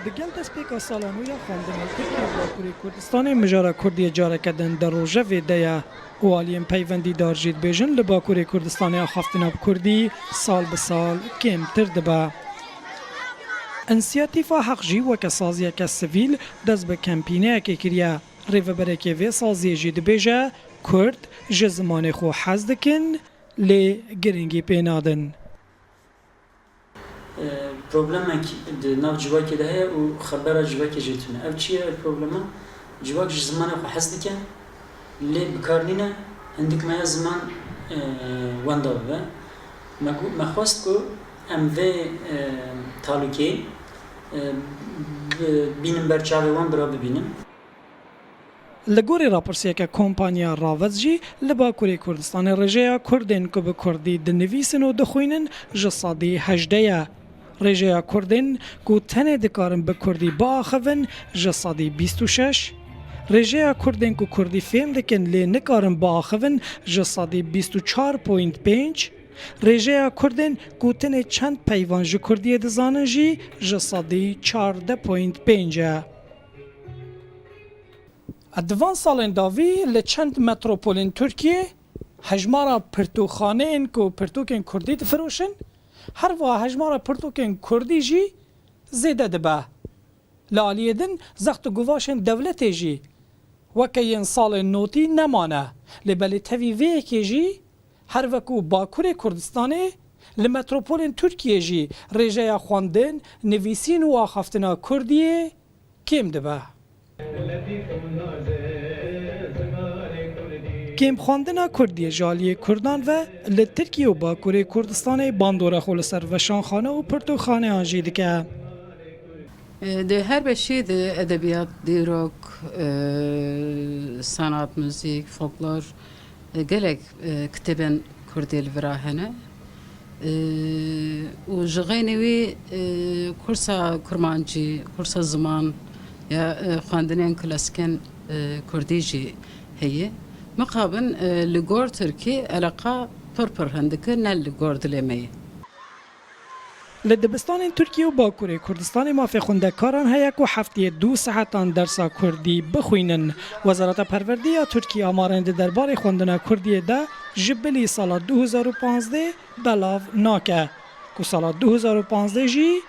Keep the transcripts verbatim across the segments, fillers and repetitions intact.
Digel destpêka sala nû ya xwendinê, Tirkiye û Bakurê Kurdistanê mijara Kurdiyê careke din di rojevê de ye û aliyên peywendîdar jî dibêjin li Bakurê Kurdistanê axaftina bi Kurdî sal bi sal kêmtir dibe. Însiyatîfa Heq jî weke saziyeke sivîl dest bi kempîneyekê kiriye. Rêveberekê vê saziyê jî dibêje, Kurd ji zimanê xwe hez dikin, lê girîngî pê nadin. E, problemek di nav civakê de heye û xebera civakê jê tune. Ev çi ye ev problema? Civak ji zimanê xwe hez dike, lê bi kar nîne, hindik me ya ziman, e, wenda bibe. Me gu-, me xwest ku em vê, e, talûkê, e, bi-, bînin ber çavê wan, bira bibînin. Li gorî rapirsiyeke kompanya Ravez jî, li Bakurê Kurdistanê rêjeya Kurdên ku bi Kurdî dinivîsin û dixwînin ji sedî hejdeh ye. Rêjeya Kurdên ku tenê dikarin bi Kurdî biaxivin ji sedî bîst û şeş, rêjeya Kurdên ku Kurdî fêm dikin lê nikarin biaxivin ji sedî bîst û çar point pênc, rêjeya Kurdên ku tenê çend peyvan ji Kurdiyê dizanin jî ji sedî çardeh point pênc e. Di van salên dawî li çend metropolên Tirkiyê hejmara pirtûkxaneyên ku pirtûkên Kurdî difiroşin, her wiha hejmara pirtûkên Kurdî jî zêde dibe. Li aliyê din zext û guvaşên dewletê jî weke yên salên notî nemane. Lê belê tevî vê yekê jî her wekû Bakurê Kurdistanê, li metropolên Tirkiyê jî rêjeya xwendin, nivîsîn û axaftina Kurdiyê kêm dibe. Kêmxwendina Kurdiyê ji aliyê Kurdan ve li Tirkiye û Bakurê Kurdistanê bandora xwe li ser weşanxane û pirtûkxaneyan jî dike. E, di her beşê de edebiyat, dîrok, e, sanat, muzîk, folklor, e, gelek, e, kitêbên Kurdî li vira hene. E, û ji xeynê wî, e, kursa kurmancî, kursa ziman ya, e, xwendinên klasîkên, e, Kurdî jî heye. Mixabin, e, li gor Tirkî eleqa pir pir hindik e, ne li gor dilê me ye. Li dibistanên Tirkiye û Bakurê Kurdistanê mafê xwendekaran heye ku heftiyê du saetan dersa Kurdî bixwînin. Wezareta Perwerdê ya Tirkî amarên di derbarê xwendina Kurdiyê de ji bilî sala du hezar û panzdeh belav nake, ku sala du hezar û panzdeh jî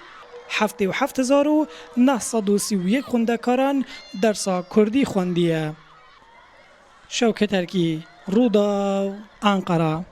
heftê û heft hezar û neh sed û sî û yek xwendekaran dersa Kurdî xwendiye. Şewket Erkî, Rûdaw, Anqara.